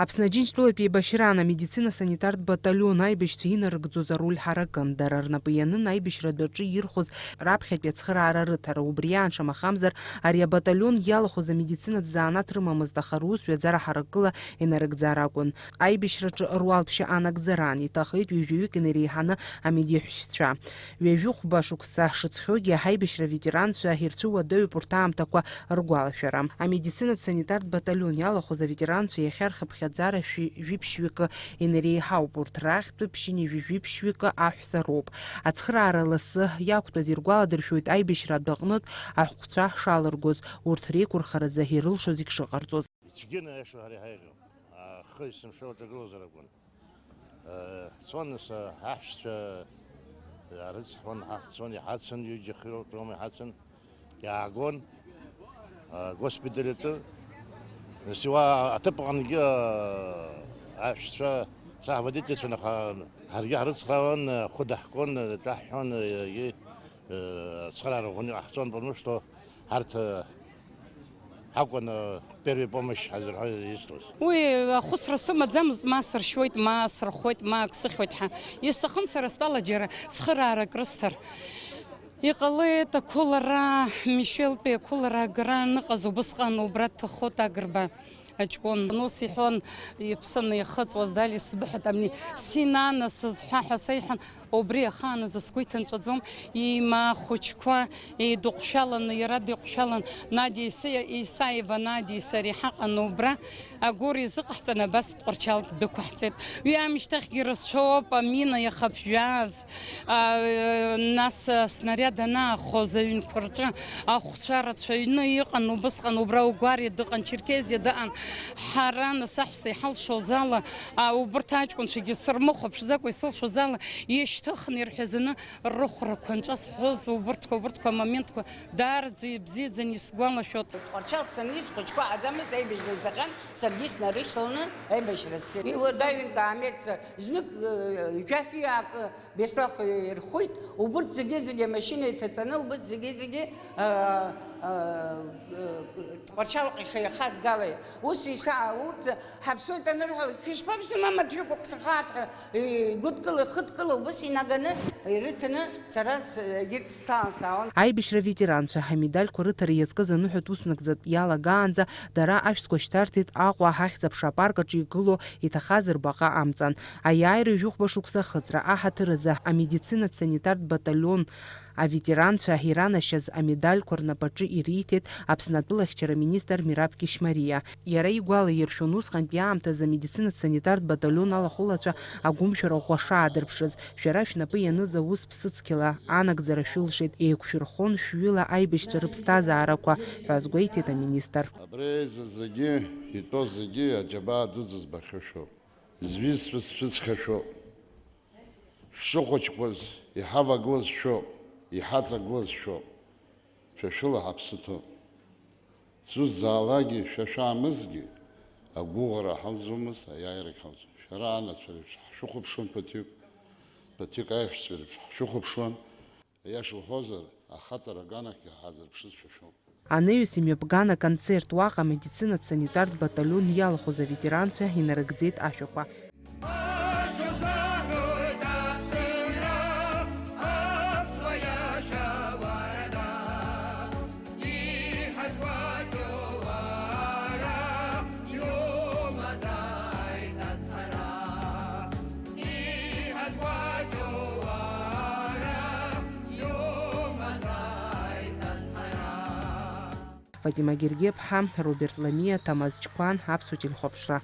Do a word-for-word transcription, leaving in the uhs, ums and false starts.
Аԥсны Аџьынџьтәылатә еибашьраан амедицина-санитартә баталион аибашьцәа инарыгӡоз аруль ҳаракын. Дара рнапы ианын аибашьратә аҿы ирхәыз раԥхьатәи ацхыраара рыҭара. Убри аан, шамахамзар, ари абаталион иалахәыз амедицинатә занааҭ рымамызт, аха рус ҩаӡара ҳаракыла инарыгӡар акәын. Аибашьраҿы руалԥшьа анагӡараан иҭахеит ҩажәаҩык инареиҳаны амедиҳәшьцәа. Ҩажәи хәба шықәса шыҵхьоугьы аибашьра аветеранцәа ирцәыуадаҩуп урҭ аамҭақәа ргәалашәара. Амедицинатә санитартә баталион иалахәыз аветеранцәа иахьа рхыԥхьаӡара шәи жәиԥшьҩык инареиҳауп, урҭ рахьтә ԥшьынҩажәи жәиԥшьҩык аҳәса роуп. Ацхыраара лассы иақәтәаз иргәаладыршәоит аибашьра адәаҟнытә аҳәҟәцәа шалыргоз, урҭ реиқәырхаразы ирылшо зегь шыҟарҵоз. Ицәгьаны аиаша ҳара иҳаиӷьу, ахы есымша уаҵагылазар акәын. Цон нас аҳәшьцәа иаарыцҳауан, ҳахьцон, иҳацын, ҩыџьа хирургтәома иҳацын, иаагон, а, госпиталь аҿы. Нас иуа аҭыԥ аҟынгьы, а, аҳәшьцәа саҳ водительцәан, аха ҳаргьы ҳрыцхраауан, ахәы даҳкуан, ҿаҳҳәон, егьи, а, ацхыраара ӷәӷәаны иҟаҳҵон, потому что ҳарҭ, а, ҳакәын, а, первый помощь ҳазырҳәо изҭоз. Уи ахәыцра сымаӡамызт, ма сыршьуеит, ма сырхоит, ма ак сыхьуеит ҳәа. Исҭахын сара стәала џьара цхыраарак рысҭар. Иҟалеит ақәылара, Мишелтәи ақәылара агара аныҟаз убысҟан убра дҭахоит Агрба аҷкәын. Ус иҳәон, иԥсы анихыҵуаз, Дали, сбыҳәоит, амни, синана сызҳәа ҳәа сеиҳәан, убри ахааназы сгәы иҭынҵәаӡом, имаа хәыҷқәа еидыҟәшәаланы, иара диҟәшәалан, Надиа Иса-, Исаева Надиеи сареи ҳаҟан убра. Агәыр изыҟаҳҵан, абас Тҟәарчал дәықәаҳҵеит. Уи аамышьҭахьгьы рацәоуп амина иахаԥжәаз, а, нас, а, снариад анаахоз аҩнқәа рҿы ахәцәа рацәаҩны иҟан, убысҟан убра Угәариа дыҟан, Черкезиа дыҟан. Ҳара нас аҳәса иҳалшоз ала, а, убырҭ аҷкәынцәагьы сырмыхәаԥшӡакәа исылшоз ала, ишьҭыхны ирҳәазаны рыхәрақәа анҿасҳәоз, убырҭқәа, убырҭқәа амоментқәа даараӡа ибзиаӡаны исгәалашәоит. Тҟәарчал саниз, схәыҷқәа аӡамызт, аибашьра ицахьан, саргьы снарышьҭаланы аибашьра сцеит. Иуадаҩын каамеҭ, знык, э, жәафиак, э, Беслах ирхәит, убырҭ зегьы-зегьы амашьына иҭаҵаны, убырҭ зегьы-зегьы, э, э, э, Тҟәарчалҟа ихы иахазгалеит. Ус иша, урҭ ҳаԥсуеит анырҳәалак, шәышԥаԥсуеи, мамаҭ, шәыкәыхшахааит ҳәа, игәыдкыла, ихыдкыла, убыс инаганы ирыҭаны сара с-, егьырҭ сҭалан саауан. Аибашьра аветеранцәа амедальқәа рыҭара иазкыз аныҳәатә уснагӡатә иалагаанӡа дара ашәҭқәа шьҭарҵеит Аҟәа ахьӡ-аԥша апарк аҿы игылоу иҭахаз рбаҟа амҵан. Аиааира ҩажәихәба шықәса ахыҵра аҳаҭыр азы амедицинатә санитартә баталион аветеранцәа иранашьаз амедальқәа рнапаҿы ириҭеит Аԥсны атәылахьчара министр Мираб Кьышьмариа. Иара игәалаиршәон, усҟантәи аамҭазы амедицинатә санитартә баталион алахәылацәа агәымшәара ӷәӷәа шаадырԥшыз, шәара шәнапы ианыз аус ԥсыцқьала анагӡара шәылшеит, еиқәшәырхон шәҩыла аибашьцәа рыԥсҭазаарақәа, ҳәа азгәеиҭеит аминистр. Абри аиза зегьы, итәоу зегьы аџьабаа дуӡӡа збахьоу шәоуп. Зҩызцәа сшәыцхьашәоуп. Шәшыхәыҷқәаз иҳавагылаз шәоуп, иҳаҵагылаз шәоуп. Шәа шәыла ҳаԥсы ҭоуп. Сзусҭзаалакгьы шәа шәаамызгьы, агәыӷра ҳауӡомызт, аиааирагь ҳауӡом. Шәара анацәа реиԥш ҳшәыхәаԥшуан ԥыҭҩык, ԥыҭҩык аиҳәшьцәа реиԥш ҳшәыхәаԥшуан. Аиаша уҳәозар, ахаҵара аганахьгьы ҳаазырԥшыз шәа шәоуп. Анаҩс имҩаԥган аконцерт, уаҟа амедицинатә санитартә баталион иалахәыз аветеранцәа инарыгӡеит ашәақәа. Фатима Гергеԥҳа, Роберт Ламиа, Ҭамаз Чқәан, Аԥсуа телехәаԥшра.